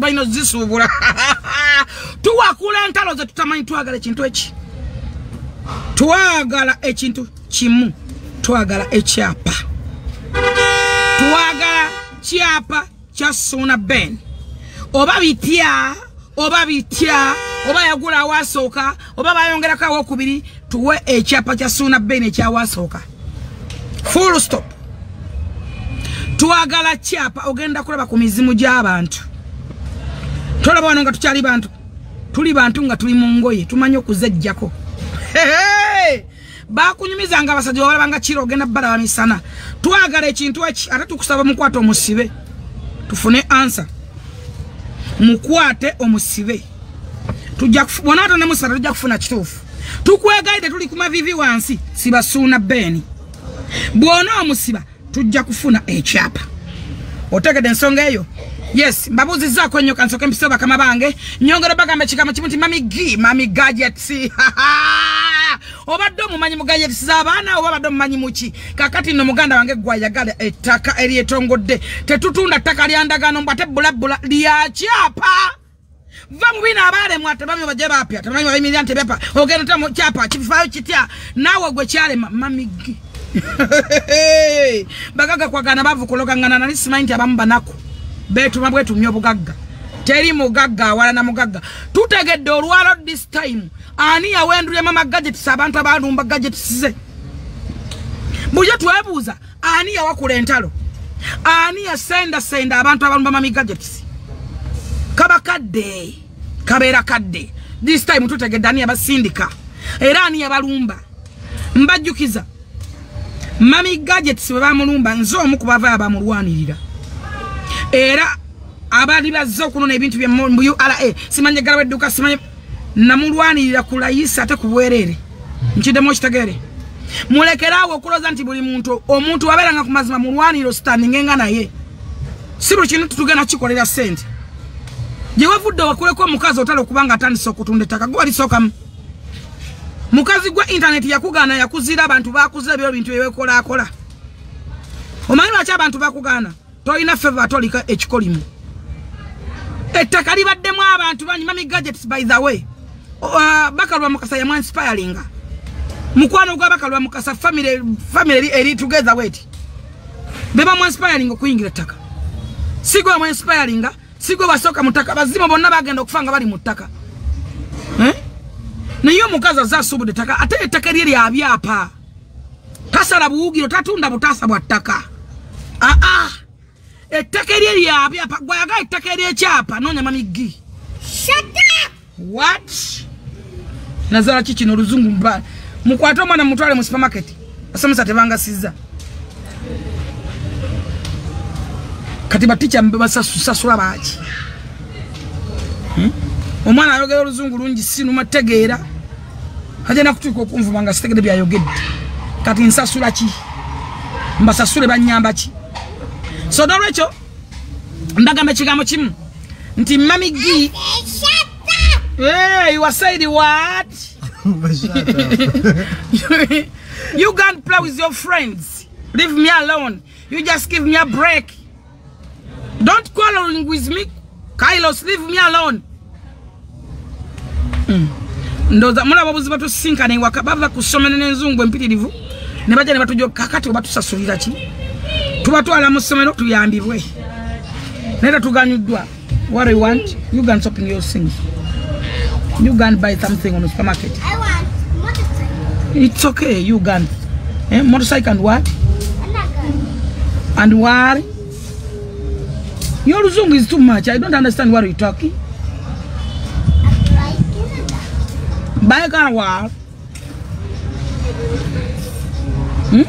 Balina zisuubula. Tuwakula entalo ze tutamanyi. Twagala ekintu eki, twagala ekintu kimu, twagala ekyapa, twagala kyapa kya Ssuuna Ben. Oba bitya, oba bitya, oba yagula awasooka, oba bayongerako awokubiri, tuwe ekyapa kya Ssuuna Ben ekyawasooka. Full stop. Twagala kyapa. Ogenda kulaba ku mizimu gy'abantu. Tolaba wano nga tukyali bantu, tuli bantu nga tuli mu ngoye, tumanyi okuzejjako. Bakunyumizanga abasajja babalabanga kiro, ogenda balaba misana. Twagala ekintu eki, ate tukusaba mukwate omusibe, tufune answer. Mukwate omusibe, tujja bona ate ne musala, tujja kufuna kituufu. Tukwegaide, tuli ku mavivi wansi, siba Ssuuna Ben. Bw'ona omusiba tujja kufuna ekyapa. Otegedde ensonga eyo? Yes, mbabuuzizzaako nnyo. Kansooke mpise bakama bange. Nyongera bagamba ekigambo kimu nti Mami G, Mami Gadgets. Obadde omumanyi mu gadgets z'abaana oba obadde omumanyi muki? Kakati nno muganda wange gwayagala ettaka eryetongodde, tetutunda ttaka lya ndagaano mbw ate bbulabbula lya kyapa. Va mu bino abaalemwa, tebamanyi bajje bapya, tebamanyi bayimirira nti ebyapa ogenda otya mu kyapa kifaayo kitya naawe gwe kyalema. Mami G, bagagga kwagana bavu kulogangana. Nali simanyi nti abamu banaku beetuma bwetumya obugagga. Teri mugagga awala na mugagga. Tutegedde olwalo this time ani yawendulya Mama Gadgets, abantu abalumba gadgets ze. Bulijjo twebuuza ani yawakula entalo, ani yasendasenda abantu abalumba Mami Gadgets. Kaba kadde, kabeera kadde. This time tutegedde ani yabasindika era ani yabalumba. Mbajjukiza, Mami Gadgets bwe bamulumba, nze omu ku bava abamulwanirira, era abaali bazze okunona ebintu bye mu URA, simanye ggalawo edduuka, simanye, namulwanirira ku layisi ate ku bwereere. Nkiddemu okitegeere. Mulekeraawo okulooza nti buli muntu, omuntu wabeeranga ku mazima mulwaniriro, standingenga naye. Si buli kintu tutugenda kikolera ssente. Gye wavudde wakuleko omukazi otala okubanga atandise okutunda ettaka, gwe walisookamu. Mukazi gwe, intaneti yakugaana, yakuzira, abantu bakuzira ebyo bintu byewekolaakola. Omanyi lwaki abantu bakugaana? Tolina favour, ate oliko ekikolimu. Ettaka libaddemu abantu bangi. Mami Gadgets, by the way, Bakalwa Mukasa yamwanspiringa, mukwano gwa Bakalwa Mukasa, family eri together weti be bamwanspiringa okuyingira ettaka. Sigwe bamwanspiringa, sigwe basooka mu ttaka. Bazimu bonna bagenda okufa nga bali mu ttaka, eh? Naye omukazi azze asuubudde ettaka, ate ettaka erye lya byapa. Tasala buwugiro, tatunda butaasa bwa ttaka. Aa, ettaka erye lya byapa. Gwayagala ettaka eryekyapa, noonya Mami G. Shut up! What? Nazala ki kino oluzungu? Mba mukwate omwana mutwale mu supermarket. Basomesa tebangasiza. Kati batica basasula baki? Omwana ayogera oluzungu lungi, sinuma tegeera, agenda kutuuka okunvuma nga sitegedde byayogedde. Kati nsasula ki? Mbasasule banyamba ki? So nolwekyo mbagamba ekigambo kimu nti Mami G. Shut up! Hey, you are saying what? Shut up. You can't play with your friends. Leave me alone. You just give me a break. Don't quarreling with me. Kylos, leave me alone. Ndoza mulaba obuzibu tusinkana ewaka, bava ku ssomero n'enzungu empitirivu ne bajja ne batujo. Kakati oba tusasulira ki? Tubatwala mu ssomero tuyambibwe, naye tetuganyuddwa. What do you want? You can shopping your things. You can buy something on the supermarket. I want motorcycle. It's okay, you can. Eh, motorcycle and what? And a gun. And what? Your Luzungu is too much. I don't understand what you're talking. A bike and a gun. Bike and what? Hmm?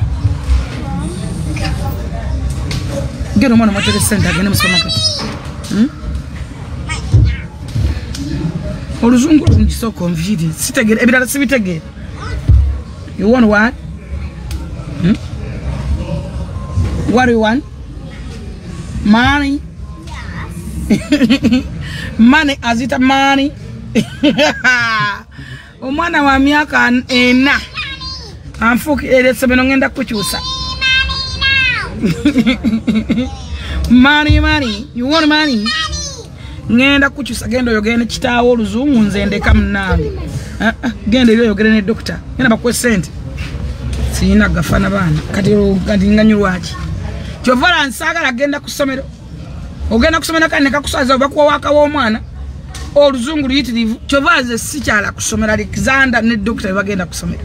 Get on one motor center agende mu supermarket. Oluzungu lungi, so confused. Sitegeera ebirala, sibitegeera. You want what? Hmm? What do you want? Money? Yes. Money, azita money. Omwana wa myaka 4 anfuukira essomero, ngenda kukyusa. Money now. Money, money. You want money? Ngenda kukyusa genda oyogere ne kitaawo oluzungu nze ndeka munnange. Genda eri oyogere ne dokita. Genda bakuwe ssente. Sirina gafana baana. Kati nganyulwa ki? Kyova nsaagala genda ku ssomero. Ogenda kusomera kane kakusaza bakuwa waka w'omwana. Oluzungu luyitirivu. Kyova nze sikyala kusomera Alexander ne dokita bagenda kusomera.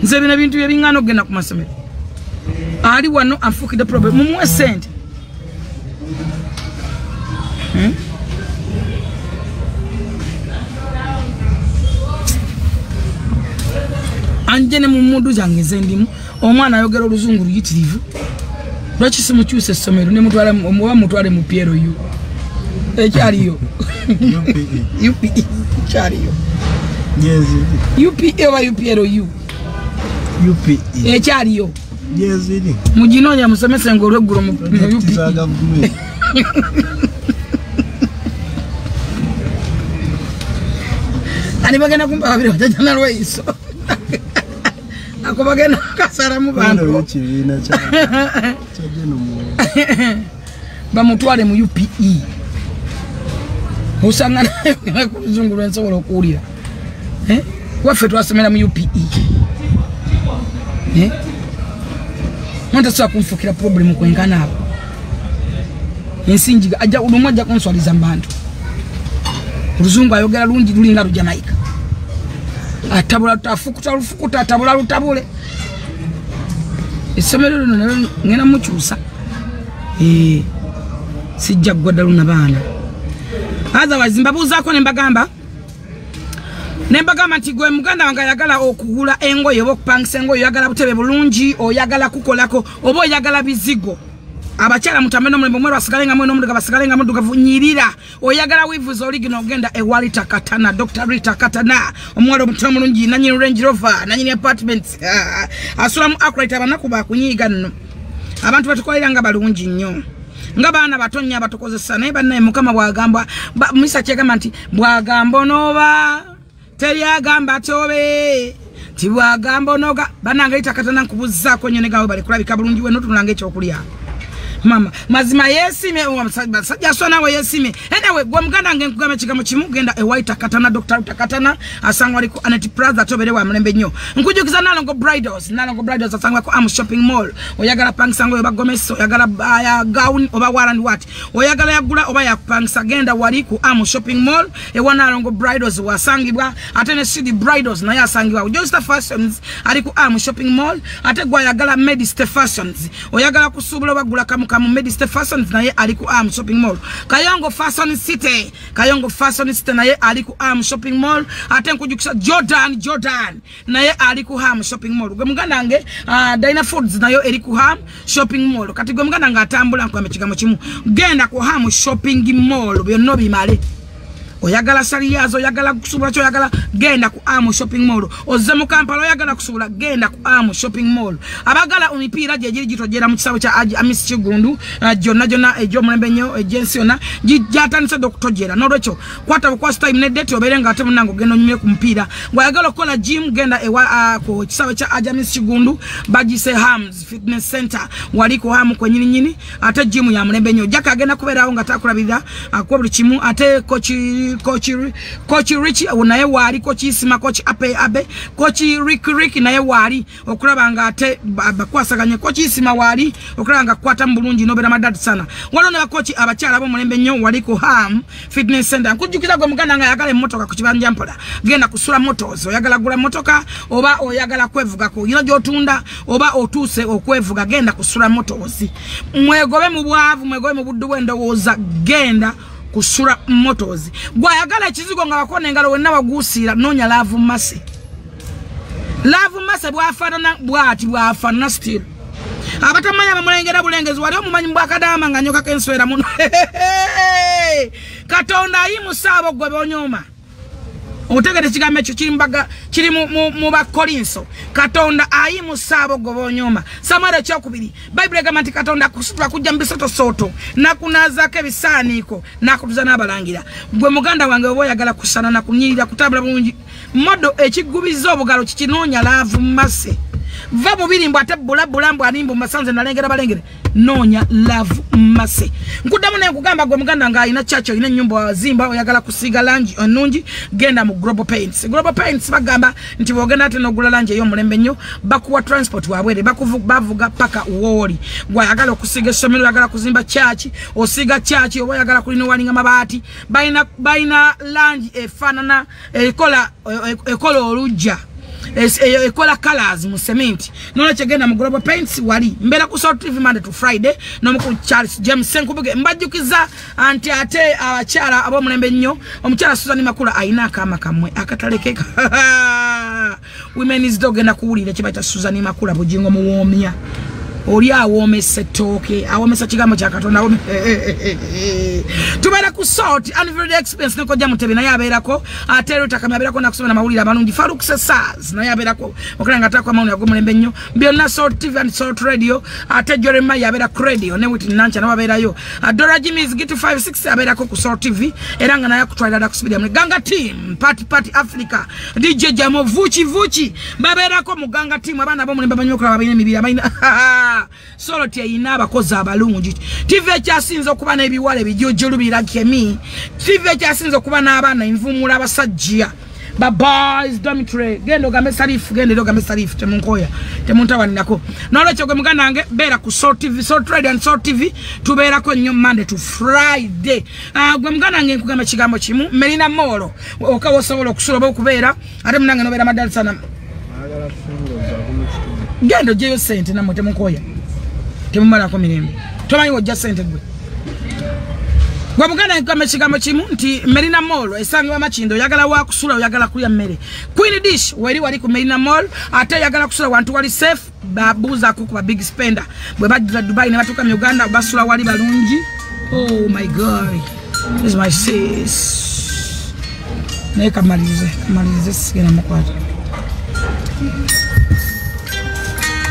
Nze bino ebintu bye bingana okugenda ku masomero. Ali wano anfuukidde problem. Mumuwe ssente. Anje ne mu mundu zange nze ndimu omwana ayogera oluzungu luyitirivu. Lwaki simukyusa essomero ne mutwala omuwa mutwale mu PLU ekyaliyo UPE ekyaliyo UPE oba UPLU UPE ekyaliyo yeziri muginoonya musomese ng'olweggulo mu UPE. Ani bagenda kumpa babiri bajja nalweyiso. Ako bagenda kasara mu bantu. Ekibiina kya Bamutwale mu UPE. Osanga nayo ku luzungu lwensobola okuwulira. Waffe twasomera mu UPE. Muntu asobola kunfuukira problem kwenkana abo. Ensi njiga ajja olumu ajja kunswaliza mu bantu. Oluzungu ayogera lungi lulinga Lujamaika. Atabula tafukuta lufukuta atabula lutabule. Essomero lino nalyo ngenda mukyusa. Sijja kugwa ddalu na baana. Otherwise mbabuuzaako ne mbagamba. Ne mbagamba nti gwe muganda wange ayagala okugula engoye oba okupangisa engoye, oyagala butebe bulungi, oyagala kukolako oba oyagala bizigo. Abakyala mutambe n'omulembe omweru asigale nga mweno omuddugavu asigale nga muddugavu nyirira. Oyagala wivu z'oligino ogenda ewa Rita Katana, Dr. Rita Katana, omuwala omuto omulungi nannyini Range Rover, nannyini apartments. Asula mu Accra abanaku bakunyiiga nno. Abantu batukolera nga balungi nnyo. Nga baana bato nnyo abatukozesa naye bannaye Mukama bw'agamba Musa kyegamba nti bw'agamba onooba teri agamba tobe. Tibw'agamba onooga bannange Rita Katana nkubuuzaako nnyo ne gawe bali kulabika bulungi we n'otunulanga ekyokulya. Mama mazima yeesime basajja so nawe yeesime. Anyway gwe muganda nge nkugamba ekigambo kimu genda ewa Rita Katana, Dr. Rita Katana asangwa ali ku Anet Plaza tobere wa mulembe nnyo. Nkujukiza Nalongo Bridals, Nalongo Bridals asangwa ku Am Shopping Mall. Oyagala pangisa ngoye oba gomesi, oyagala ya gown oba what and what. Oyagala yagula oba yakupangisa genda wali ku Am Shopping Mall ewa Nalongo Bridals wasangibwa ate ne City Bridals naye asangibwa. Josta Fashions ali ku Am Shopping Mall ate gwe ayagala Mediste Fashions. Oyagala kusuubula oba gula kamu kamu Mediste Fashions naye ali ku Am Shopping Mall. Kayongo Fashion City, Kayongo Fashion City naye ali ku Am Shopping Mall. Ate nkujukisa Jordan naye ali ku Ham Shopping Mall. Gwe muganda wange Dyna Foods nayo eri ku Ham Shopping Mall. Kati gwe muganda wange atambula nkugambe ekigambo kimu genda ku Ham Shopping Mall byonna obimale. Oyagala saliyazo, oyagala kusuubula kyo oyagala genda ku Am Shopping Mall. Ozze mu Kampala oyagala kusuubula genda ku Am Shopping Mall. Abagala emipiira gye giri gitojera mu kisaawe kya Amis Kigundu gyonna gyonna egy'omulembe ennyo egy'ensi yonna gyatandise dda okutojera. N'olwekyo kwata bukwasi time ne date obeere nga ate munnange ogenda onyumye ku mupiira. Ng'oyagala okukola gym genda ewa ku kisaawe kya Amis Kigundu bagise Hams Fitness Center wali ku Ham kwennyini nnyini ate gym ya mulembe nnyo. Jack agenda kubeerawo nga takulabirira akuwa buli kimu ate Coach Rich naye waali, Coach Isima, Coach Ape Abe, Coach Rick Rick naye waali okulaba nga ate bakwasaganye. Coach Isima waali okulaba nga kwata bulungi n'obeera madadi sana. Waliwo ne bakochi abakyala ab'omulembe nnyo wali ku Ham Fitness Center. Nkujjukiza gwe muganda nga ayagala emmotoka ku kibanja mpola genda ku Sula Motors. Oyagala gula mmotoka oba oyagala kwevugako yino gy'otunda oba otuuse okwevuga genda ku Sula Motors. Mwegobe mu bwavu, mwegobe mu buddu bw'endowooza genda Kusura Motors. Gwayagala ekizigo nga bakona engalo wenna wagusiira noonya Love Mercy. Love Mercy bw'afaanana bw'ati bw'afaanana still. Abatamanya bamulengera bulengezi wali omumanyi mbwakadaama nga nyoka k'enswera muno. Katonda ayimusa abo gwe bonyooma. Otegedde ekigambo ekyo kiri mu Bakolinso. Katonda ayimusa abo gwe bonyooma. Samwiri ekyokubiri Bayibuli egamba nti Katonda akusitula kujja mu bisotosooto n'akunaazaako ebisaaniiko n'akutuza n'abalangira. Gwe muganda wange oba oyagala kusaanana kunyirira kutambula bulungi modo ekigubiza obugalo kikinoonya Love Mercy. Va mubiri mbu ate bulabula mbu animbu masanze nalengera balengere. Noonya Love Mercy. Nkuddamu ne nkugamba gwe muganda nga alina church, olina ennyumba wazimba, oyagala kusiiga langi ennungi, genda mu Global Paints. Global Paints bagamba nti bw'ogenda ate n'ogula langi ey'omulembe ennyo, bakuwa transport wabwere, bavuga paka wooli. Gwe ayagala okusiiga essomero, oyagala kuzimba church, osiiga church, oba oyagala kulinowalinga mabaati, balina langi efaanana ekola olujja, ekola colors mu cement. Nolwekyo genda mu Global Paints wali. Mbeera ku Salt TV Monday to Friday n'omukulu Charles James Senkubuge. Mbajjukiza anti ate abakyala ab'omulembe ennyo, omukyala Susan Makula alina akaama kammwe akatalekeka. Women's Day ogenda kuwulira kye bayita Susan Makula Bugingo muwoomya. Oli awoomesa ettooke, awoomesa kigambo kya Katonda. Tubeera ku Salt Anniversary Experience ne Kojja Mutebi naye abeerako, ate Rita Kamya abeerako nakusoma n'amawulire amalungi. Faruk Sesaz naye abeerako okulaba nga ataako amawulire ag'omulembe ennyo. Byonna Salt TV and Salt Radio. Ate Jeremiah abeera ku radio ne Whitney Nancha nabo abeerayo. Dora Jimmy's Gitu 56 abeerako ku Salt TV era nga naye akutwalira dda ku Speed Amule. Ganga Team, Party Party Africa, DJ Jamo, Vuchi Vuchi babeerako mu Ganga Team. Abaana ab'omulembe bamanyi okulaba balina emibiri abalina Salt eyina abakozi abalungi. TV ekyasinze okuba n'ebiwala ebijujulu birakemi. TV ekyasinze okuba n'abaana envumula abasajja. Ba boys dormitory. Genda ogambe Sarifu, genda ogambe Sarifu, temunkoya, temuntawanirako. N'olwekyo gwe muganda wange beera ku Salt TV, Salt Radio and Salt TV, tubeerako nnyo Monday to Friday. Gwe muganda wange nkugamba ekigambo kimu, Melina Mall, okawa osobola okusula oba okubeera, ate munange n'obeera madali sana. Genda oggyeyo ssente nammwe temunkoya. Temumalako mirembe. Tomanyi w'ojja ssente gwe. Gwe muganda nkugamba ekigambo kimu nti Melina Mall esangibwa Makindye, oyagala wa kusula, oyagala kulya mmere. Queen Dish weri wali ku Melina Mall, ate oyagala kusula wantu wali safe, babuuzaako ku ba big spender. Bwe bajja Dubai ne batuuka mu Uganda basula wali balungi. Oh my God. This is my sis. Naye kamalirize sigenda mukwata.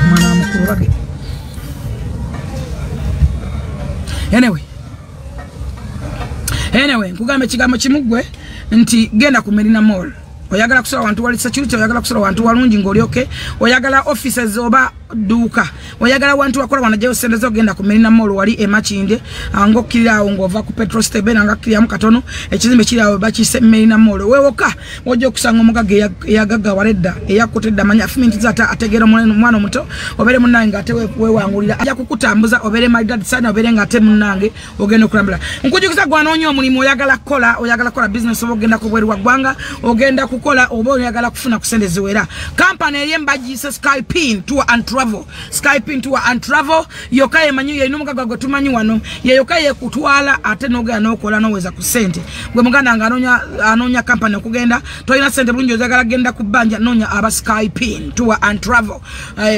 Mwana mukulu bage. Anyway, nkugamba ekigambo kimu gwe nti genda ku Melina Mall. Oyagala kusula wantu wali security, oyagala kusula wantu walungi ng'oli okay, oyagala offices oba dduuka, oyagala wantu wakola wanaggyayo ssente zo, genda ku Melina Mall wali e Makindye, ng'okkirira awo ng'ova ku petrol station nga kkiriramu katono, ekizimbe kiri awo bakiyise Melina Mall. Weewoka w'ojja okusanga omugagga eyagaggawala edda, eyakkuta edda, manya afumiitiriza ate ategeera omwana omuto, obeere munnange ng'ate weewangulira, ajja kukutambuza, obeere maridadi sana, obeere ng'ate munnange ogenda okulambula. Nkujjukiza gwe anoonya omulimu, oyagala kukola business oba ogenda ku bweru wa ggwanga, ogenda kukola oba oyagala kufuna ku ssente ziwera. Kampani eri embagiyise Skypin Tour and Travel. Skypin Tour and Travel yokka yemanyi, yeyina omugagga gwe tumanyi wano, ye yokka yekutwala ate n'ogenda n'okola n'oweza ku ssente. Gwe muganda nga anoonya kampani okugenda, tolina ssente bulungi oyagala genda ku bbanja, noonya aba Skypin Tour and Travel.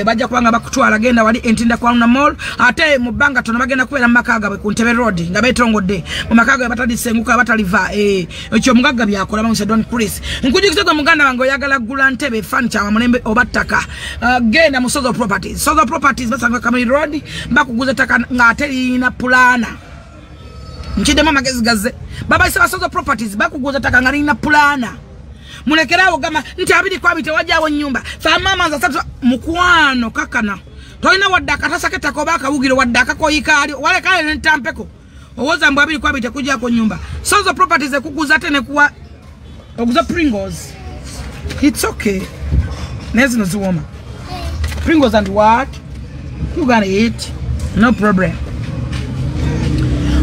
Bajja kubanga bakutwala, genda wali Entinda kwa Luna Mall, ate mu bbanga tono bagenda kubeera mu maka gaabwe ku Ntebe Road nga beetongodde mu maka gaabwe batalisenguka bataliva. Ekyo omugagga byakola bamuyise Don Chris. Nkujjukiza gwe muganda wange oyagala kugula ntebe, furniture wa mulembe oba ttaka, genda mu Sozo Properties. Sozo Properties basangibwa Kamuli Road, bakuguza ettaka ng'ate lirina pulaana. Nkiddemu amagezi gazze. Babayise ba Sozo Properties, bakuguza ettaka nga lirina pulaana. Mulekeraawo gamba nti 20 tewajjawo nnyumba. Fe amaama nze asatu mukwano kakana. Tolina wadde akatasa k'ettaka oba akawugiro wadde akakoyi kaalyo, walekayo n'entampeko. Owooza mbu 20 tekujjako nnyumba. Sozo Properties ekuguza ate nekuwa oguza Pringles. It's okay. Naye zino ziwooma. Pringles and what? You gonna eat. No problem.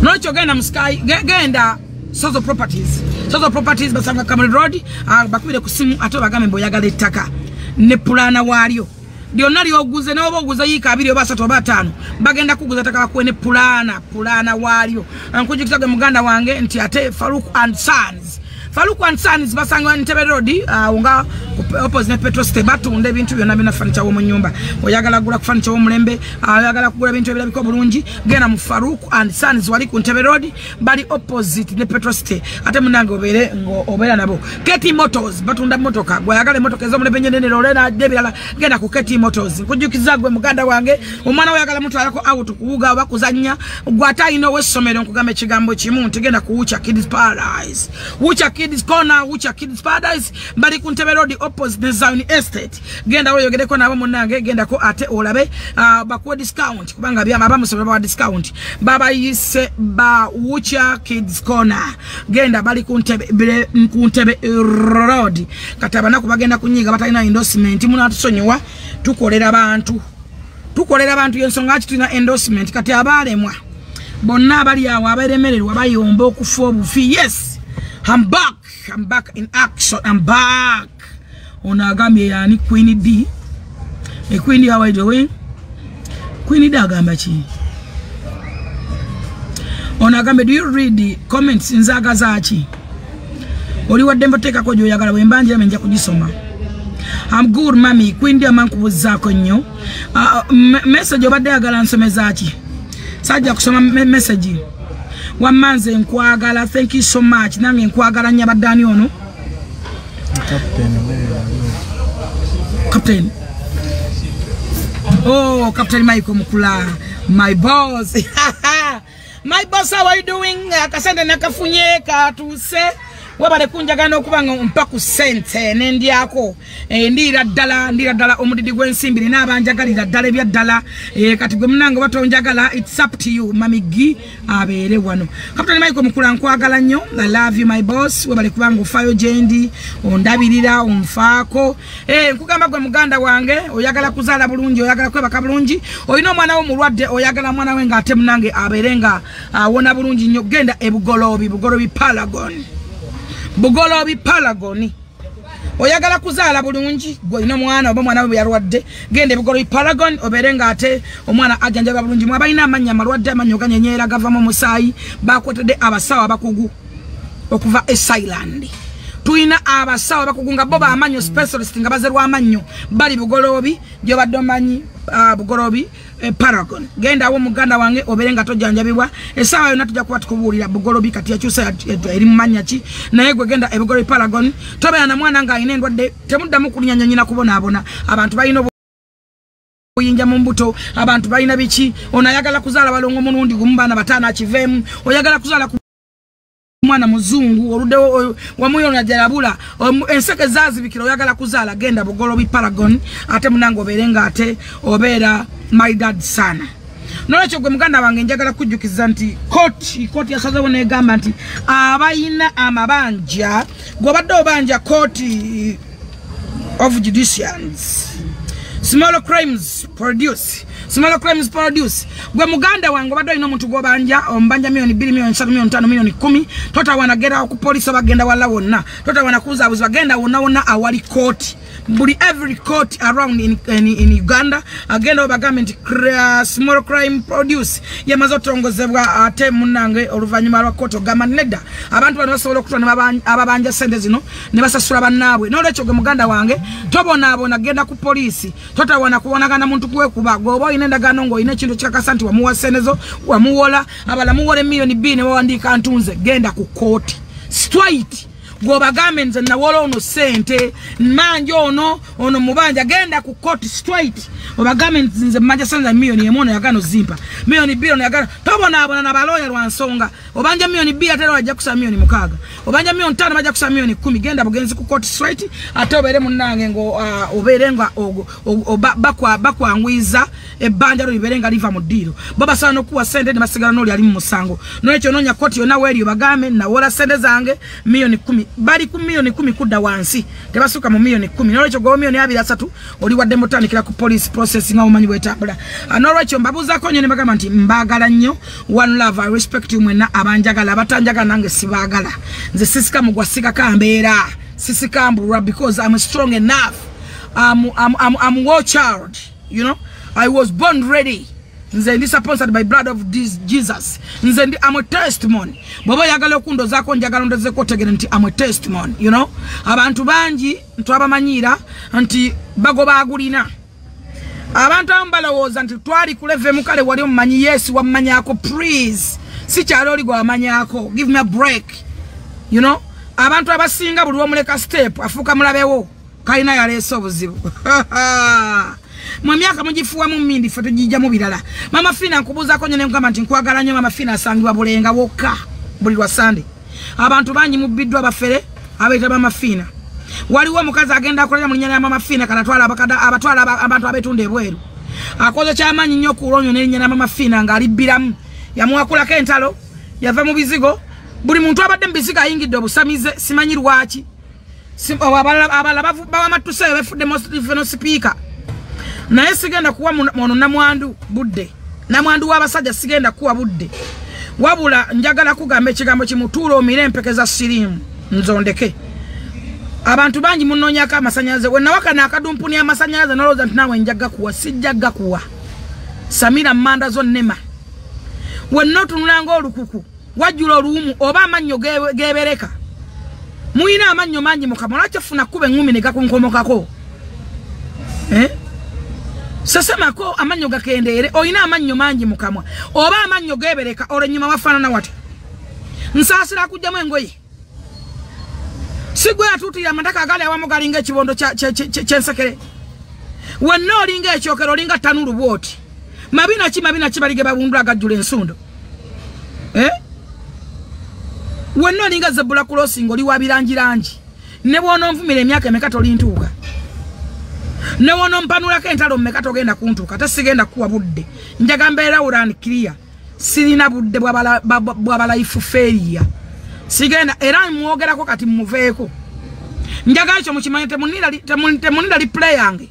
Nolwekyo genda mu Sky, genda Sozo Properties. Sozo Properties basanga Kamuli Road, bakubire ku simu ate bagambe mbu oyagala ettaka ne pulaana waalyo. Lyonna ly'oguze n'oba oguze yiika 2 oba 3 oba 5, bagenda kuguza ettaka bakuwe ne pulaana waalyo. Nkujjukiza gwe muganda wange nti ate Faruk and Sons. Faruk and Sons basangibwa Ntebe Road, nga opposite petrol station, batunda ebintu byonna byonna furniture w'omu nnyumba. Oyagala kugula ku furniture w'omulembe, oyagala kugula ebintu ebirabika obulungi, genda mu Faruk and Sons wali ku Ntebe Road, bali opposite ne petrol station. Ate munnange obeere ng'obeera nabo. Keti Motors batunda mmotoka, gwe oyagala emmotoka ez'omulembe ennene loole n'ebirala, genda ku Keti Motors. Nkujjukiza gwe muganda wange, omwana oyagala mutwalako out kuwuga oba kuzannya, gwe ate alina ow'essomero, nkugamba ekigambo kimu nti genda ku Wucha Kids Paradise. Wucha Kids Corner, Wucha Kids Paradise, bali ku Ntebe Road opposite the Zion Estate. Genda weyogereko nabo munnange, gendako ate olabe bakuwa discount kubanga byama abamusomero bawa discount. Babayise ba Wucha Kids Corner. Genda bali ku Ntebe Road. Kati abanaku bagenda kunyiga batalina endorsement, munatusonyiwa tukolera bantu. Tukolera bantu yensonga ki tulina endorsement. Kati abalemwa bonna abali awo abaremererwa bayomba okufa obufi. Yes, I'm back. I'm back in action. I'm back. Ono agambye yani Queen D. Queen D, how are you doing? Queen D agamba ki? Ono agambye, do you read the comments? Nzagaza ki? Oli wa ddembe oteekako gy'oyagala, bwe mba njirame nja kugisoma. I'm good, mami. Queen D amankubuzaako nnyo. Message obadde ayagala nsomeza ki? Sajja kusoma message. Wamma nze nkwagala. Thank you so much. Nange nkwagala nnyo. Abadde ani ono? Captain. Captain. Oh, Captain Michael Mukula, my boss. My boss, how are you doing? Akasente nakafunye katuuse. Webale kunjagana okuba nga ompa ku ssente nendyako. Ndiira ddala omudidi gw'ensimbi nina abanjagalira ddala ebya ddala. Kati gwe munange batonjagala, it's up to you. Mami G abeere wano. Captain Michael Mukula nkwagala nnyo. I love you, my boss. Webale kubanga ofaayo gyendi, ondabirira, onfaako. Nkugamba gwe muganda wange, oyagala kuzaala bulungi, oyagala kwebaka bulungi, olina omwana wo mulwadde, oyagala mwana we ng'ate munange abeere nga awona bulungi nnyo, genda e Bugoloobi, Bugoloobi Paragon. Bugoloobi Paragon. Oyagala kuzaala bulungi, gwe olina omwana oba omwana we yalwadde, genda e Bugoloobi Paragon obeere ng'ate omwana ajjanjabwa bulungi. Mwe abalina amannya amalwadde, amannyo ganyenyeera gavamu omusaayi, bakwatedde abasawo abakugu okuva e Thailand. Tulina abasawo abakugu nga bo b'amannyo specialist nga bazerwa amannyo, bali Bugoloobi gy'obadde omanyi, Bugoloobi Paragon. Genda awo muganda wange obeere nga tojjanjabibwa. Essaawa yonna tujja kuba tukubuulira Bugoloobi kati yakyusa eri mu mannya ki, naye gwe genda e Bugoloobi Paragon. Tobeera na mwana ng'alina endwadde, temuddamu kulinnya nnyina kubonaabona. Abantu balina obuyinja mu mbuto, abantu balina biki. Ono ayagala kuzaala balongo mulundi gumu, baana bataano akiveemu. Oyagala kuzaala ku mwana muzungu oluddewo wamuyona jalabula enseke zazibikira, oyagala kuzaala, genda Bugoloobi Paragon ate munange obeere nga ate obeera my dad sana. Nolwekyo gwe muganda wange njagala kujjukiza nti kooti yasazeewo n'egamba nti abalina amabanja, gw'obadde obanja kooti of judiciaries, small crimes produce, small crimes produce. Gwe muganda wange obadde olina omuntu gw'obanja, omubanja 2 million, 3 million, 5 million, 10, totawana genda ku poliisi oba genda wala wonna, totawana kubuzabuza, genda wonna wonna awali kooti. Buli every court around in Uganda agenda obagambe nti small crime produce yamaze otongozebwa ate munnange oluvannyuma lwa kooti ogamba nedda, abantu bano basobola okutwala ababanja ssente zino ne basasula bannaabwe. N'olwekyo gwe muganda wange tobonaabona, genda ku poliisi, totawana kubonagana muntu kwekuba. Gwe oba olina endagaano ng'olina ekintu kikakasa nti wamuwa ssente zo, wamuwola, abala muwola 2 million ne bawandiika ntunze, genda ku kooti straight. Gwobagambe nze nawola ono ssente, mmanja ono mubanja, genda ku court straight. Obagambe nze mmanja ssente za 1 million ono yagano zimpa, 2 million ono yagano. Tobonaabona na balooya lwa nsonga. Obanja 2 million ate era bajja kusaba 6 million, obanja 5 million bajja kusaba 10 million. Genda bugenzi ku court straight ate obeere munnange ngo obeere nga bakwangwiza ebbanja lyo libeere nga liva mu ddiiro. Bo basobola n'okuwa ssente ne basigala n'oli ali mu musango. Nolwekyo onoonya kooti yonna weeri obagambe nawola ssente zange 10 million, bali ku 10 million kudda wansi, tebasuka mu 10 million. Nolwekyo gwe 23 million oli wadde mutandikira ku police process nga omanyi bwetambula. Nolwekyo mbabuuzaako nnyo ne bagamba nti mbaagala nnyo. One love, I respect you mwenna abanjagala, abatanjagala nange sibaagala. Nze sisika mugwa sigaka mbeera, sisika mbulwa because I'm strong enough. I'm war child, you know. I was born ready. Nze ndi sponsored by blood of this Jesus. Nze ndi I'm a testimony. Bw'oba oyagala okundozaako njagala ondozeko otegere nti I'm a testimony, you know. Abantu bangi ntwabamanyiira nti bagoba agulina. Abantu abamu balowooza nti twali ku level emu, kale wali omumanyi, yes wammanyaako, please. Si kyalo oli gwe wamanyako, give me a break, you know. Abantu abasinga buli womuleka step afuuka mulabewo, kalina yaleese obuzibu. Mwe myaka mugifuwamu mmindi, ffe tugijjamu birala. Mama Fina nkubuuzaako nnyo ne nkugamba nti nkwagala nnyo. Mama Fina asangibwa Bulenga wokka buli lwa Sande. Abantu bangi mubbiddwa bafere. Abayita Mama Fiina. Waliwo omukazi agenda akolera mu linnya lya Mama Fiina kanatwala abatwala abantu abetunda ebweru. Akoze kyamaanyi nnyo okulonyo n'erinnya lya Mama Fiina ng'alibbiramu. Yamuwakulako entalo, yava mu bizigo. Buli muntu abadde mu bizigo ayingidde obusamize, simanyi lwaki. Abalala bawamatuseyo befudde most speaker. Naye sigenda kuwa ono namwandu budde. Namwandu w'abasajja sigenda kuwa budde. Wabula njagala kugamba ekigambo kimutuula omire empeke za siriimu nzondeke. Abantu bangi munoonyako amasannyalaze. We nawakana akadumpuni amasannyalaze nolowooza nti naawe nja gakuwa, sijja gakuwa. Samira mmanda zo nnema. Wenna otunula ng'olukuku, wajjula oluwumu oba amannyo geebereka. Muyina amannyo mangi mu kamwa, lwaki ofuna kkuba eŋŋumi ne gakunkomokako? Sesemako amannyo gakendeere, oyina amannyo mangi mu kamwa oba amannyo geebereka, olwo ennyuma wafaanana watya? Nsaasira akuggyamu engoye. Sigwe atuutira amataka agali awamu galinga ekibondo ky'ensekere. Wenna olinga ekyokero, olinga ttanulu bw'oti. Mabina ki bali ge babundula agajjula ensundo? Wenna olinga zebula crossing, oli wa birangirangi. Ne bw'ononvumira emyaka emeka tolintuuka. Ne bw'onompanulako entalo mmeka togenda kuntuuka. Ate sigenda kuwa budde. Njaga mbeera and clear. Sirina budde bwa life failure. Sigenda era mwogerako kati muveeko. Njagala ekyo mukimanye, temunira replay yange.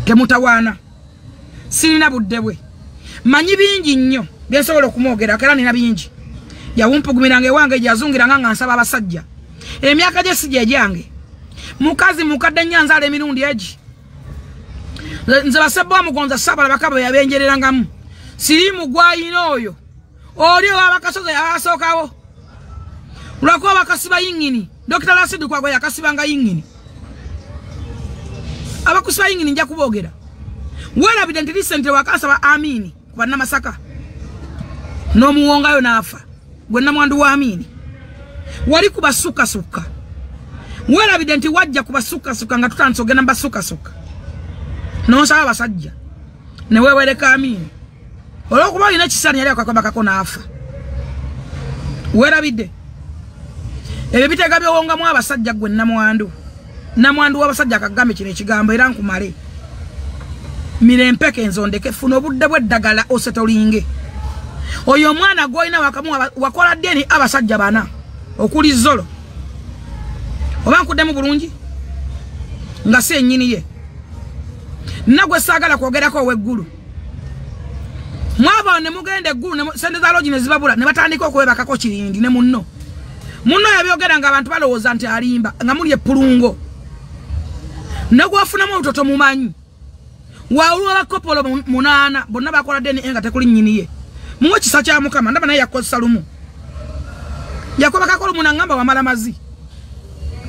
Temutawaana. Sirina budde bwe. Manyi bingi nnyo bye nsobola okumwogerako era nina bingi. Yawumpugumiranga ewange yazungiranga nga nsaba abasajja. Emyaka gye si gye gyange. Mukazi mukadde nnyo anzaala emirundi egi. Nze basebbo bamugonza saabala bakaba be yabenjererangamu. Siriimu gw'ayina oyo. Oli ow'abakasozi yabasookawo. Lwakuba bakasiba yingini. Dr. Lasidi Kwagwa yakasibanga yingini. Abakusiba yingini nja kuboogera. Weerabidde nti recently wakasaba Amini ku Bannamasaka. N'omuwongayo n'afa. Gwe namwandu wa Amini. Wali kubasukasukka. Weerabidde nti wajja kubasukasukka nga tutandise ogenda mu basukasukka. N'osaba abasajja. Ne weewereka Amini. Olw'okuba olina ekisaani yali akakabakako n'afa. Weerabidde. Ebyo bitega by'owongamu abasajja gwe namwandu. Namwandu w'abasajja akagambe kino ekigambo era nkumale. Mira empeke nzondeke, funa obudde bw'eddagala osetolinge. Oyo omwana gw'olina wakamuwa wakola ddeni abasajja bana okuli Zolo. Oba nkuddemu bulungi nga si ennyini ye. Nagwe saagala kwogerako ow'eggulu. Mwaba ne mugenda eggulu ne sente za lodge ne zibabula ne batandika okwebakako kirindi ne munno. Munno yabyogera nga abantu balowooza nti alimba nga muli epulungo. Ne gwafunamu olutoto mumanyi. Wawulwa bakopolo 8 bonna bakola deni enga tekuli nnyini ye. Muwe kisa kya Mukama ndaba naye yakozesa lumu. Yakobakako lumu n'angamba wamala mazi.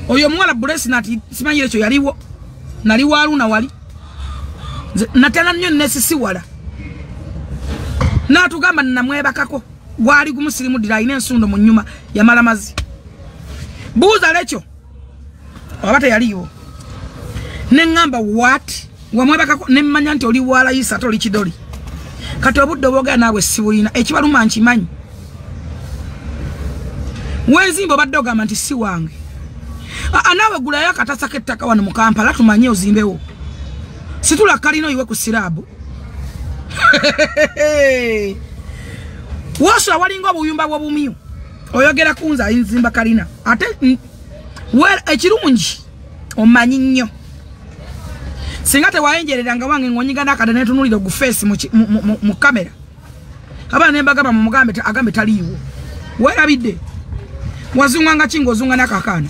Oyo omuwala Blessing nati simanyire ekyo yaliwo. Nali waluna wali. Natana nnyo nesisiwala. N'atugamba namwebakako. Gwali gumusirimu ddira alina ensundo mu nnyuma yamala mazi. Buuza lekyo. Oba teyaliwo. Ne ŋŋamba what? Wamwebakako ne mmanya nti oli walayisa ate oli kidoli. Kati obudde obwogera naawe sibulina ekibaluma nkimanyi. Wenzimba obadde ogamba nti si wange. Naawe gulayo akatasa k'ettaka wano mu Kampala tumanye ozimbewo. Situla kalina oyiwe ku siraabu. Wasula walinga obuyumba bw'obumyu. Oyogera ku nze ayinzimba kalina. Ate ekirungi omanyi nnyo. Singa tewayenjereranga wange ng'onyiga n'akadde netunuulira ogufeesi mu kamera. Abaana ne mbagamba mumugambe agambe taliiwo. Weerabidde. Wazunganga ki ng'ozunga n'akakaana.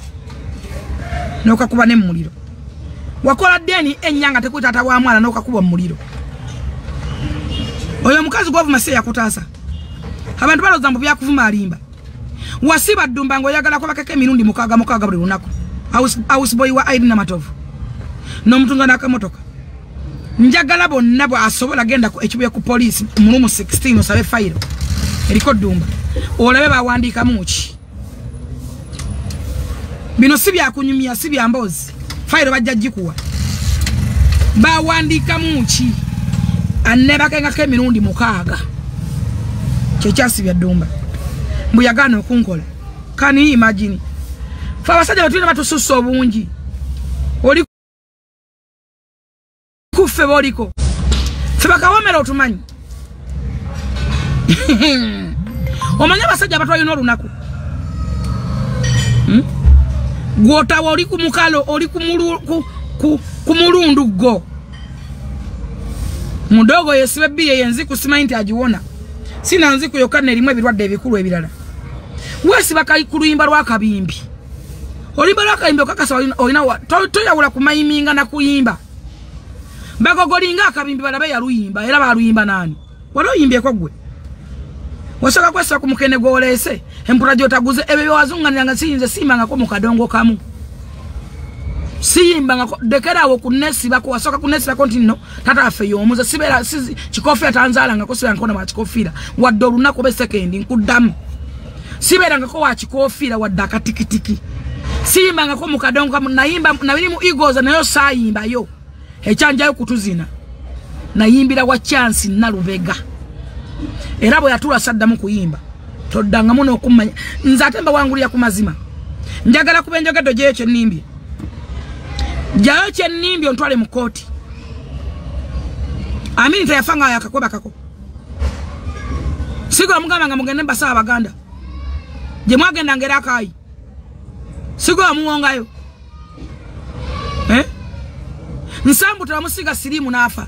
N'okakuba ne mu muliro. Wakola deni ennyanga tekuli taata wa mwana n'okakuba mu muliro. Oyo omukazi gw'ovuma si yakutaasa. Abantu balowooza mbu byakuvuma alimba. Wasiba ddumba ng'oyagala kwebakako emirundi 6 6 buli lunaku. House boy wa Irene Namatovu. N'omutunga n'akamotoka. Njagala bonna bw'asobola genda ekibuye ku poliisi mu rumu 16 osabe fayiro eriko ddumba. Olabe bawandiikamu ki. Bino si byakunyumya, si bya mboozi. Fayiro bajja gikuwa. Bawandiikamu ki. Annebakengako emirundi 6. Kyekyasibya ddumba. Mbu yagaana okunkola. Can you imagine? Fe abasajja betulina batusussa obungi. Oli kuffe boliko. Fe bakawomera otumanyi. Omanyi abasajja abatwalina olunaku. Gwotawa oli ku mukalo, oli ku mulundu gwo. Mudogo yesibe bbiri yenziku simanyi nti agiwona. Sina nziku yokka nerimu ebirwadde ebikulu ebirala. Weesiba ku luyimba lw'akabimbi. Oluyimba lw'akabimbi okakasa olina toyawula kumayiminga na kuyimba. Bagogolinga akabimbi balabe yaluyimba era baluyimba nani? Wali oyimbyeko ggwe? Wasooka kwesiba ku mukene gw'oleese, empula gy'otaguze, ebyo byewazunganiranga siyinza siyimbangako mu kadongo kamu. Siyimbangako, dekeraawo kunneesibako, wasooka kunneesibako nti nno taata waffe y'omuze, sibeera kikofiira tanzaalangako, sibeerangako na wa kikofiira, wadde olunaku oba esekendi nkuddamu. Sibeerangako wa kikofiira wadde akatikitiki. Siyimbangako mu kadongo kamu, nayimba nabiri mu Eagles nayo saayimbayo. Ekyanjayo kutuzina. Nayimbira wa Chance Nalubega. Era bwe yatula saddamu kuyimba. Toddangamu n'okummanya. Nze ate mbawangulira ku mazima. Njagala kuba enjogedde gyeyo kye nnimbye. Gyayo kye nnimbye ontwale mu kkooti. Amini teyafa nga yakakwebakako. Sigo amugamba nga mugende mbasaba Abaganda. Gye mwagendanga era akaayi. Sigo amuwongayo. Nsambu tebamusiga siriimu n'afa.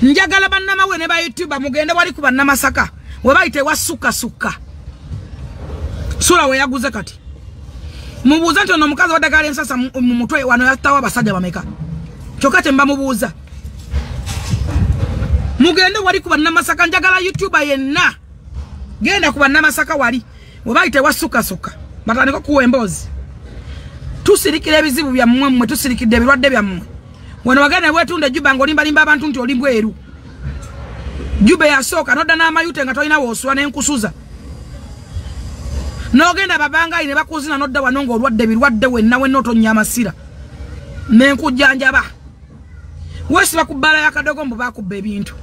Njagala bannamawulire ne ba YouTuber mugende wali ku bannamasaka we bayita ewa Sukka. Sula we yaguze kati. Mubuuza nti ono omukazi waddagala ensasa mu mutwe wano yattawo abasajja bameka. Kyokka kye mba mubuuza. Mugende wali ku bannamasaka, njagala YouTuber yenna. Genda ku bannamasaka wali we bayita ewa Sukka. Batandike okuwa emboozi. Tusirikira ebizibu byammwe mmwe, tusirikidde ebirwadde byammwe. Wano wagenda weetunda ejjuba ng'olimbalimba abantu nti oli bweru. Jjuba yasooka n'odda n'amayute nga tolina w'osula n'enkusuza. N'ogenda babangayi ne bakuzina n'odda wano ng'olwadde ebirwadde wenna wenna otonnya amasira. N'enkujjanjaba. Weesiba ku bbaala y'akadogo mbu baakubba ebintu.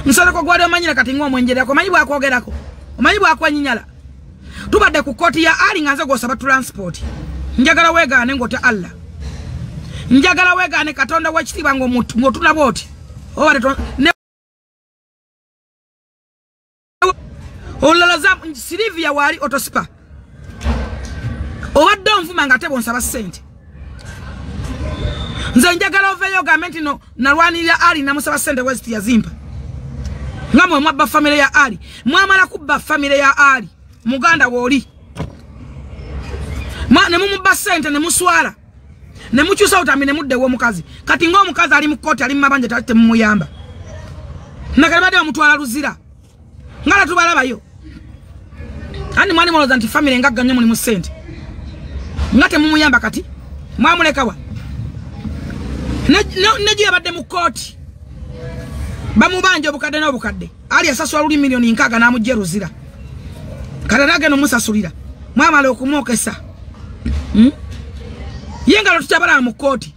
Nsereko gwali omanyire kati ng'omwenjererako, omanyi bw'akwogerako, omanyi bw'akwenyinyala. Tubadde ku kkooti ya Ali nga nze gw'osaba transport. Njagala weegaane ng'otya Allah. Njagala weegaane Katonda w'ekitiibwa ng'otuna bw'oti. Olulala za Silivia waali otosipa. Obadde onvuma nga ate bw'onsaba ssente. Nze njagala oveeyo ogambe nti no nalwanirira Ali namusaba ssente weziti yazimpa. Nga mwe mwabba famire ya Ali. Mwamala kubba famire ya Ali. Muganda w'oli. Ne mumubba ssente ne muswala. Ne mukyusa obutambi ne mudda ew'omukazi. Kati ng'omukazi ali mu kkooti ali mu mabanja tali temumuyamba. Nakale badde bamutwala Luzira. Ngala tubalabayo. Andi mwani mulowooza nti famire ngagga nnyo mulimu ssente. Nga temumuyamba kati mwamulekawa. Ne gye yabadde mu kkooti. Bamubanja obukadde n'obukadde. Ali yasasula luli 6 million n'amuggya Luzira. Kati n'agenda omusasulira. Mwamala okumwokesa. Ye ngalo tukyabala mu kkooti.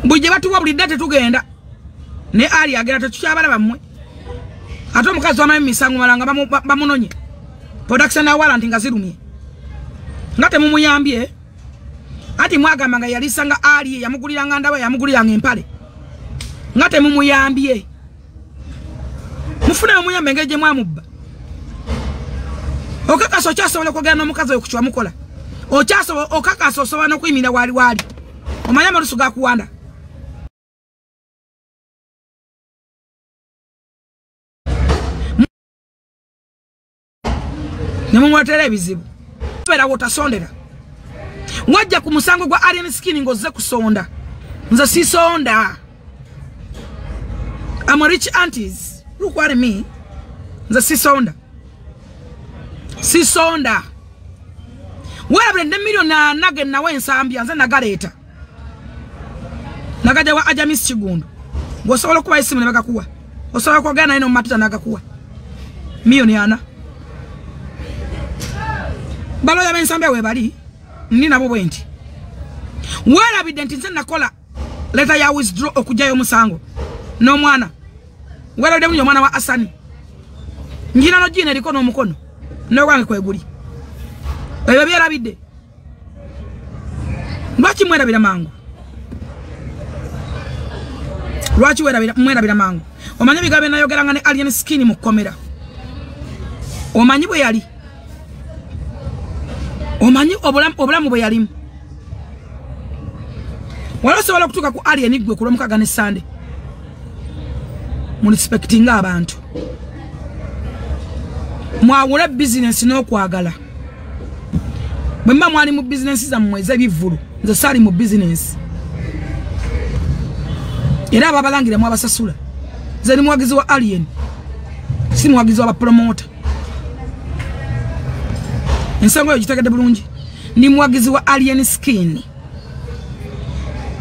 Buli gye batuwa buli dda tetugenda. Ne Ali agenda tetukyabala bammwe. Ate omukazi wamaye misango malanga bamunonye. Production warrant nga zirumye. Nga temumuyambye. Ati mwagamba nga yalisanga Ali yamuguliranga ndawa yamuguliranga empale. Nga temumuyambye. Mufune omuyambe engeri gye mwamubba. Okakasa okyasobola okwogera n'omukazi oyo ku kye wamukola. Okyasobola okakasa osobola n'okuyimirira waali waali. Omanyi amalusu gakuwanda. Ne mumuleetera ebizibu. Beera w'otasondera. Wajja ku musango gwa Alien Skin ng'ozze kusonda. Nze sisonda. I'm a rich aunties. Look at me. Nze sisonda. Sisonda. Weerabire ne 4 million ge nawe ensambya nze nagaleeta. Nagajja wa Ajamis Kigundu. Ng'osobola okuba esimu ne bagakuwa. Osobola kwogera naye n'omumatiza n'agakuwa. 4 million. Baloya b'ensambya we bali ndi nabo bwe nti. Weerabidde nti nze nakola letter ya withdraw okugyayo omusango n'omwana. Weerabidde bulungi omwana wa Asani. Njina n'ogina eriko n'omukono n'ogwange kweguli. Ebyo byerabidde. Lwaki mwerabira mangu? Lwaki mwerabira mangu? Omanyi bigambo nayogeranga ne Alien Skin mu kkomera. Omanyi bwe yali. Omanyi obulamu bwe yalimu. Wala osobola okutuuka ku Alien gwe ku Lwomukaaga ne Sande. Mu respectinga abantu. Mwawule business n'okwagala. Bwe mba mwali mu business zammwe ez'ebivvulu, nze saali mu business. Era ababalangira mwabasasula. Nze ndi muwagizi wa Alien. Si muwagizi wa promoter. Ensonga eyo gitegedde bulungi. Ndi muwagizi wa Alien Skin.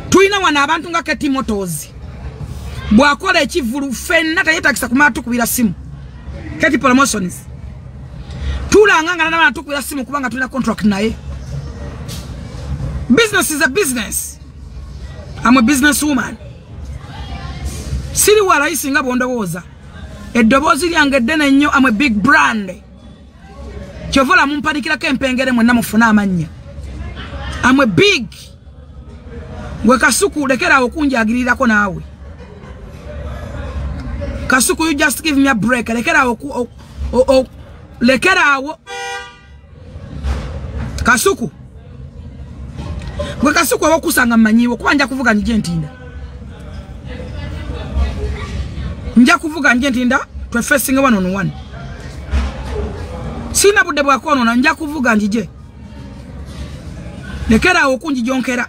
Tulina wano abantu nga Keti Motors. Bw'akola ekivvulu ffenna teyeetagisa kumala tukubira simu. Keti Promotions. Tulanga nga n'abaana tukubira simu kubanga tulina contract naye. Business is a business. I'm a business woman. Siri wa rahisi nga bw'ondowooza. Eddoboozi lyange ddene nnyo. I'm a big brand. Kyova mumpanikirako empengere mwenna mufune amannya. I'm a big. Gwe Kasuku lekera okunjagirirako naawe. Kasuku, you just give me a break. Lekera lekera awo. Kasuku. Gwe Kasuku awokusanga mmanyiwo kuba nja kuvuga njje ntinda. Nja kuvuga njje ntinda twe facing one on one. Sina budde bwa kwonoona nja kuvuga njije. Lekera awo kunjijonkera.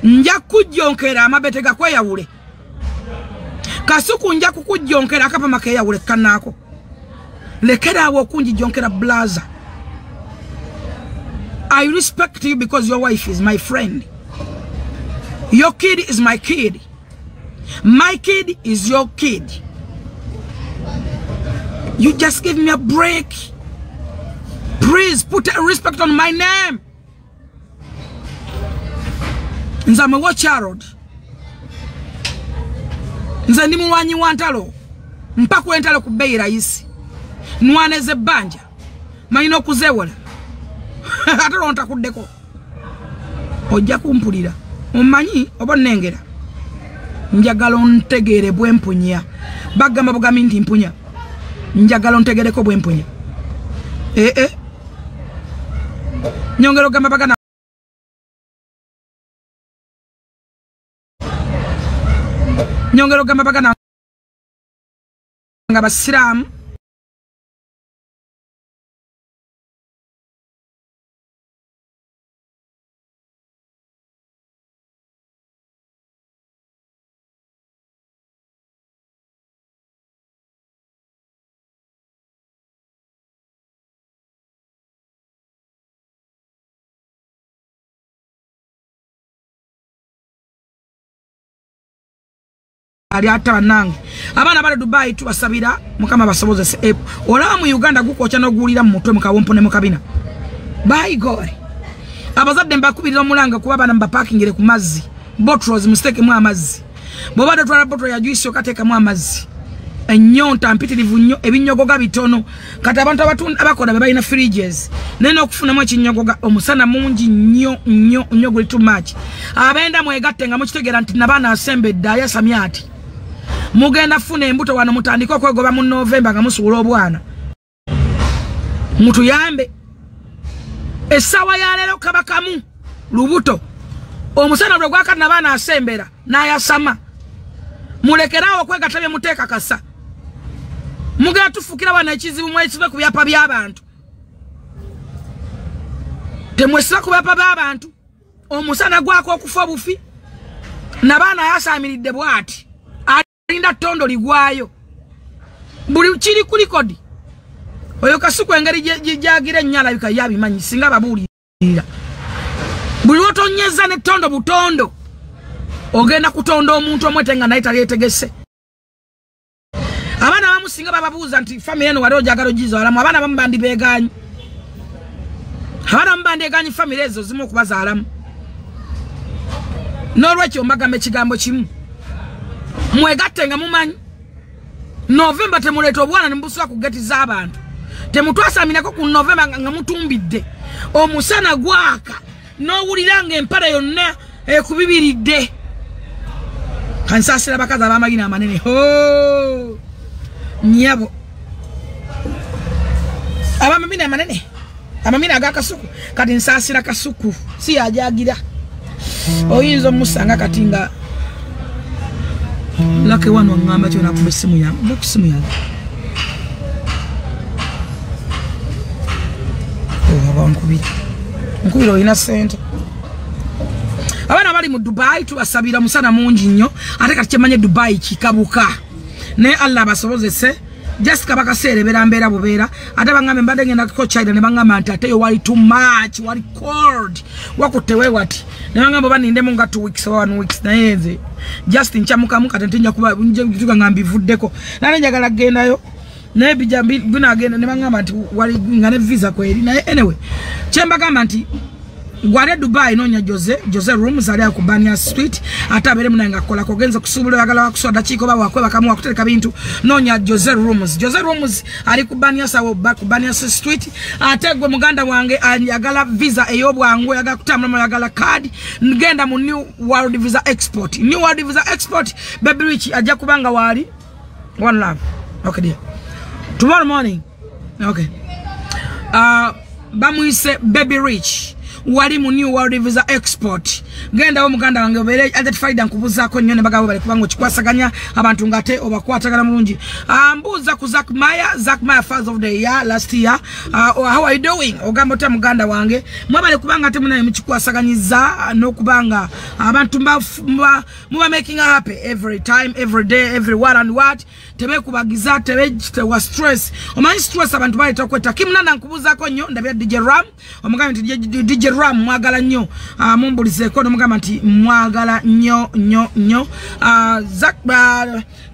Nja kujonkera amabete gakweyawule. Kasuku nja kukujonkera akapama keyawule kanako. Lekera awo kunjijonkera blaza. I respect you because your wife is my friend. Your kid is my kid. My kid is your kid. You just give me a break. Please put a respect on my name. Nze am a war child. Nze ndi mulwanyi wa ntalo. Mpaku entalo ku bbeeyi rahisi. Nwaneze ebbanja. Manyina okuzeewola. Ate lwontakuddeko. Ojja kumpulira. Omanyi oba nnengera. Njagala ontegeere bwe mpunya. Bagamba bugambi nti mpunya. Njagala ontegereko bwe mpunya. Nyongera ogamba baganda nyongera ogamba baganda nga basiraamu. Ali ata bannange abaana bali Dubai tubasabira Mukama basobozese. Olaba mu Uganda gukwokya n'oguwulira mu mutwe mu kawompo ne mu kabina. By God. Abazadde mbakubirira omulanga kuba abaana mbapakingire ku mazzi. Bottles musiteekemu amazzi. Bw'obadde otwala bottle ya juice okateekamu amazzi. Ennyonta mpitirivu nnyo, ebinyogoga bitono. Kati abantu abakola be balina fridges. Naye n'okufunamu ekinyogoga omusana mungi nnyo nnyo nnyo guli too much. Abenda mwegatte nga mukitegeera nti nabaana asembedde ayasamye ati. Mugenda funa embuto wano mutandike okwegoba mu November nga musuula obwana. Mutuyambe. Essaawa ya leero kabakamu lubuto. Omusana lwe gwaka nabaana asembera n'ayasama. Mulekerawo okwegatta bye muteeka kasa. Mugenda tufukira wano ekizibu mwesibe ku byapa by'abantu. Temwesiba ku byapa by'abantu. Omusana gwako okufa obufi. Nabaana ayasaamiridde bw'ati. Alinda ttondo ligwayo. Buli kiri ku likodi. Oyo Kasuku engeri gyagira ennyo alabika ye abimanyi singa babuulirira. Buli lw'otonnyeza ne ttondo butondo. Ogenda kutonda omuntu omwete nga naye talyetegese. Abaana abamu singa bababuuza nti family eno wali ogyagala ogizaalamu, abaana abamu bandibeegaanyi. Abaana abamu bandyegaanyi family ezo zimu okubazaalamu. N'olwekyo mbagamba ekigambo kimu. Mwegatte nga mumanyi. November temuleeta obwana ne mubusula ku geti z'abantu. Temutwasaminako ku November nga mutumbidde. Omusana gwaka n'owulira ng'empale yonna ekubibiridde. Kansasira abakazi ab'amagina amanene. Ho! Nyabo. Ab'amagina amanene. Amamina agakasuku. Kati nsasira kasuku. Si ajagira. Oyinza omusanga kati nga Lake wano ngamba kyo nakuba essimu yange. Mba ku ssimu yange. Oh, aba nkubira. Nkubira olina ssente. Abaana bali mu Dubai tubasabira musana mungi nnyo. Ate kati kyemanye Dubai kikabuka. Naye Allah abasobozese. Just kabakaseere beera mbeera bubeera. Ate bangambe mbadde ngenda ko China ne bangamba nti ate yo wali too much, wali cold. Wakutte wati. Ne bangamba banindemu nga 2 weeks or 1 weeks naye nze. Just nchamukamu kati ntinja kuba nje nga mbivuddeko. Nane njagala kugendayo. Naye bijja binagenda ne bangamba nti wali nga ne visa kweri. Naye anyway, kyembagamba nti gwale Dubai nonya Jose rooms ali ku Bania Street ate abere munanga kola kogenza kusubula yagala wakuswa dakiiko ba wakwe bakamu wakutereka bintu nonya Jose rooms. Jose rooms ali ku Bania sawo ku Bania Street ate gwe muganda wange ayagala visa eyobwangu yagala kutambula yagala card ngenda mu New World Visa Export. New World Visa Export Baby Rich ajja kubanga wali one love. Okay dear. Tomorrow morning. Okay. Bamwise Baby Rich wali mu New World Visa Export. Genda wo muganda wange obere identified nkubuzaako nnyo ne bagabo bali kubanga okikwasaganya abantu ngate obakwatagana mulungi. Mbuuza ku Zack Maya first of the year last year. How are you doing? Ogamba otya muganda wange? Mwebale kubanga ate munaye mukikwasaganyiza n'okubanga abantu muba making happy every time, every day, every what and what. Tebekubagiza tewa stress. Omanyi stress abantu bayita okwetta. Kimnana nkubuzaako nnyo ndabya DJ Ram. Omugambe nti DJ Ram mwagala nnyo. Mumbulizeeko n'omugamba nti mwagala nnyo nnyo nnyo.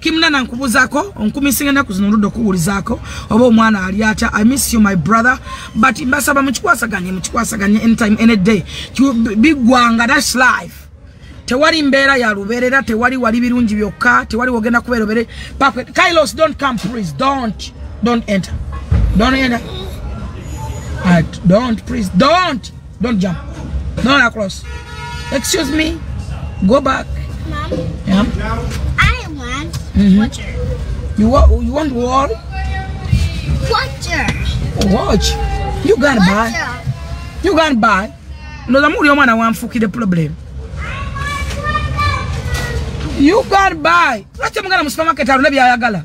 Kimnana nkubuzaako onkumisinga ennaku zino oludde okuwulizaako oba omwana ali atya. I miss you my brother, but mbasaba mukikwasaganye anytime any day. Bigwanga, that's life. Tewali mbeera ya lubeerera, tewali wali birungi byokka, tewali wogenda kubeera obere. Kailos, don't come please, don't enter. Don't enter. Don't please, don't jump. Don't across. Excuse me. Go back. Mom. Yeah. I want water. You want water? Water. Watch. You can buy. You can buy. No, the muri omwana wanfukide problem. You can buy. Lwaki muganda mu supermarket alina byayagala?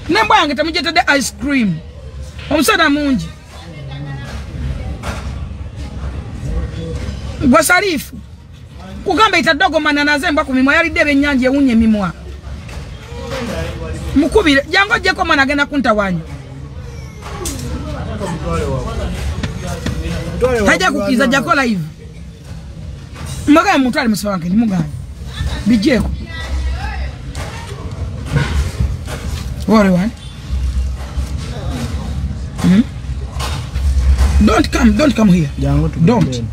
Nembwa yange temujetedde ice cream. Omusana mungi. Gwa Sarifu. Kugamba itadogo mananaze mbwa ku mimwa yalidde ebyennyanja ewunya emimwa. Mukubire jangu ojjeko omwana agenda kuntawanya. Tajja kukkiriza jjako live. Mugambe mutwale mu supermarket mugambe. Bijjeko. What do you want? Don't come here. Don't.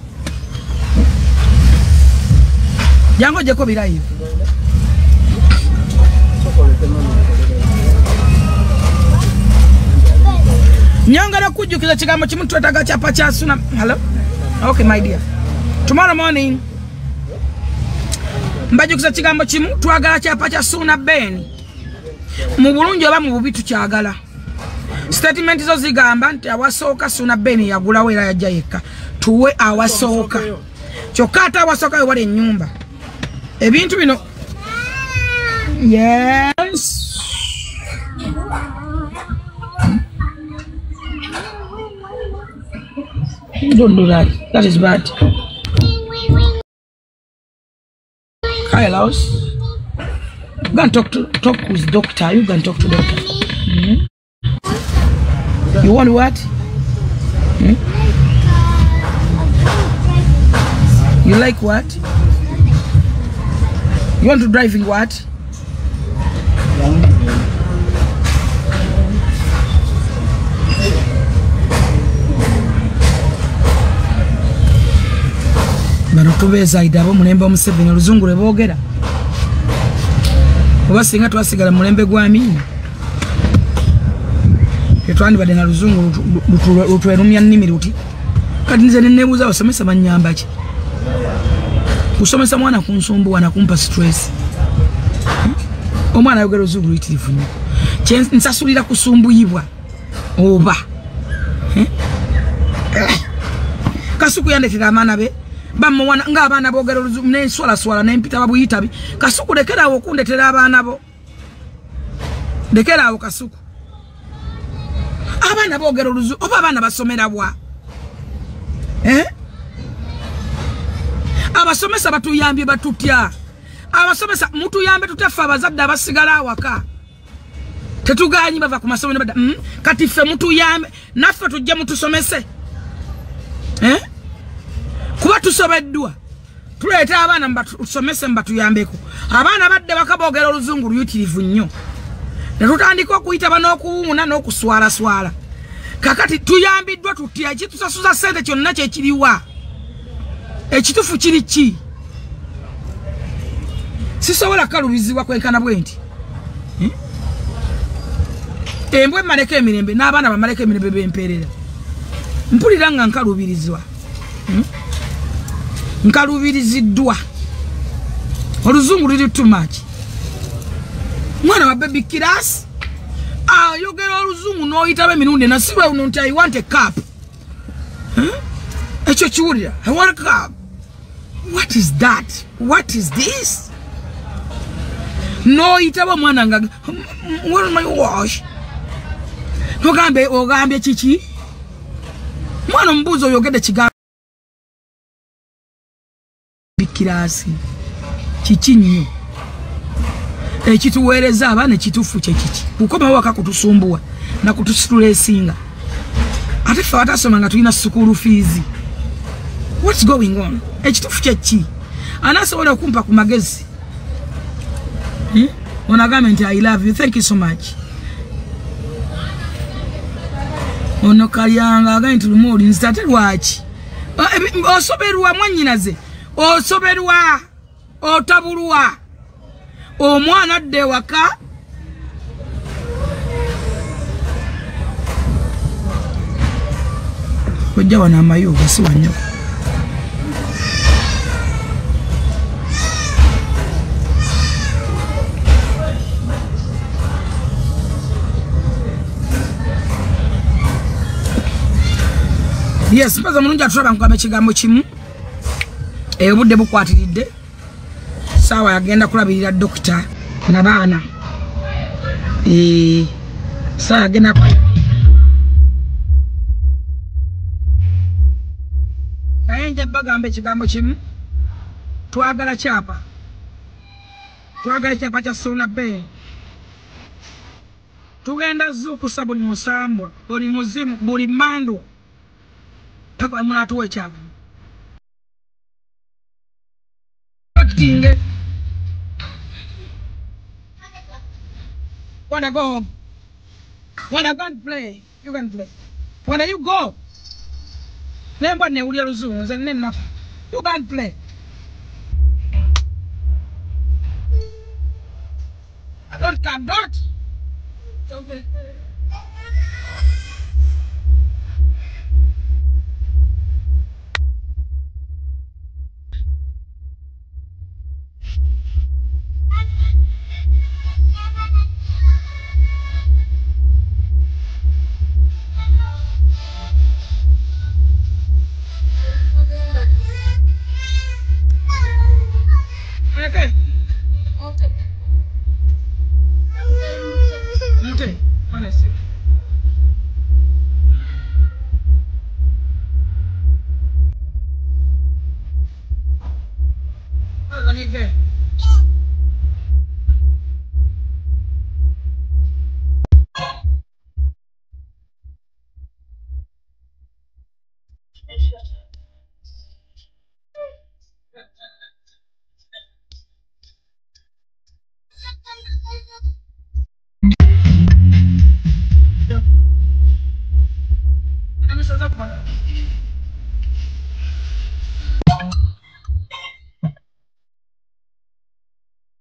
Jango jeko birayi. Nyongera kujjukiza kigambo kimu twetaaga kyapa kya Suna. Hello? Okay my dear. Tomorrow morning mbajjukiza kigambo kimu twagala kyapa kya Suna Ben. Mu bulungi oba mu bubi tukyagala. Statement zo zigamba nti awasooka Suna Ben yagulawo era yajja yekka. Tuwe awasooka. Kyokka ate awasooka we wali ennyumba. Ebintu bino. Yes. Don't do that. That is bad. Hi, Laos. Go and talk with doctor. You can talk to doctor. You want what? You like what? You want to drive in what? Bano tubeezaidde ab'omulembe Omuseveni oluzungu lwe boogera. Oba singa twasigala mu mulembe gwa Amini. Tetwandibadde na luzungu lutwerumya nnimi luti. Kati nze neneebuuza abasomesa bannyamba ki? Kusomesa mwana kunsumbuwa na kumpa stress. Omwana ayogera oluzungu luyitirivu nnyo. Nsasulira kusumbuyibwa oba. Kasuku yandetera abaana be bamuwana ng'abaana boogera oluzungu n'enswalaswala n'empita babuyitabi. Kasuku lekeraawo okundetera abaana bo. Lekeraawo Kasuku. Abaana boogera oluzungu oba abaana basomera bwa? Abasomesa batuyambye batutya? Abasomesa mutuyambe tutya ffe abazadde abasigala awaka? Tetugaanyi bava ku masomero badda. Kati ffe mutuyambe naffe tujje mutusomese. Kuba tusobeddwa. Tuleeta abaana mbatusomese mbatuyambeko. Abaana badde bakaboogera oluzungu luyitirivu nnyo. Ne tutandika okuyitaba n'okuwuuna n'okuswalaswala. Kakati tuyambiddwa tutya? Ekitusasuza ssente kyonna kyekiriwa? Ekituufu kiri ki? Sisobola kalubizibwa kwenkana bwe nti. Embwa emaleko emirembe n'abaana bamaleko emirembe bempeerera. Mpulira nga nkalubirizibwa. Nkalubiriziddwa. Oluzungu luli too much. Mwana wa baby class ayogera oluzungu n'oyitaba emirundi nasiba uno nti I want a cup. Ekyo kiwulira. I want a cup. What is that? What is this? N'oyitaba omwana nga where my wash? Ogambe ogambye kiki? Mwana omubuuzi oyogedde kigambo kirasi kiki nnyo ekituweereza abaana ekituufu kye kiki? Kukomawo waka kutusumbuwa na kutusitula esinga. Ate ffe abatasoma nga tulina school fees. What's going on? Ekituufu kye ki? Anasobola okumpa ku magezi? Ono agambe nti I love you, thank you so much. Ono Kalyanga agambe nti lumu olinzita ate lwaki? Osoberwa mwannyinaze, osoberwa, otabulwa. Omwana adda ewaka ojja wano amayuga si wannyoko. Yes, mpaza mulungi atulaba nkugamba ekigambo kimu. Obudde bukwatiridde. Saawa yagenda kulabirira dokita n'abaana. Saawa yagenda naye nja bagamba ekigambo kimu. Twagala kyapa. Twagala kyapa kya Suna Bay. Tugenda zuukusa buli musambwa, buli muzimu, buli mandu. Paka munatuwa ekyapa. Wanna go home? Wanna go and play? You can play. Wanna you go? Nemba newulira luzungu nze nina. You can play. I don't come, don't. Okay. Okay. Okay. Honestly. Okay.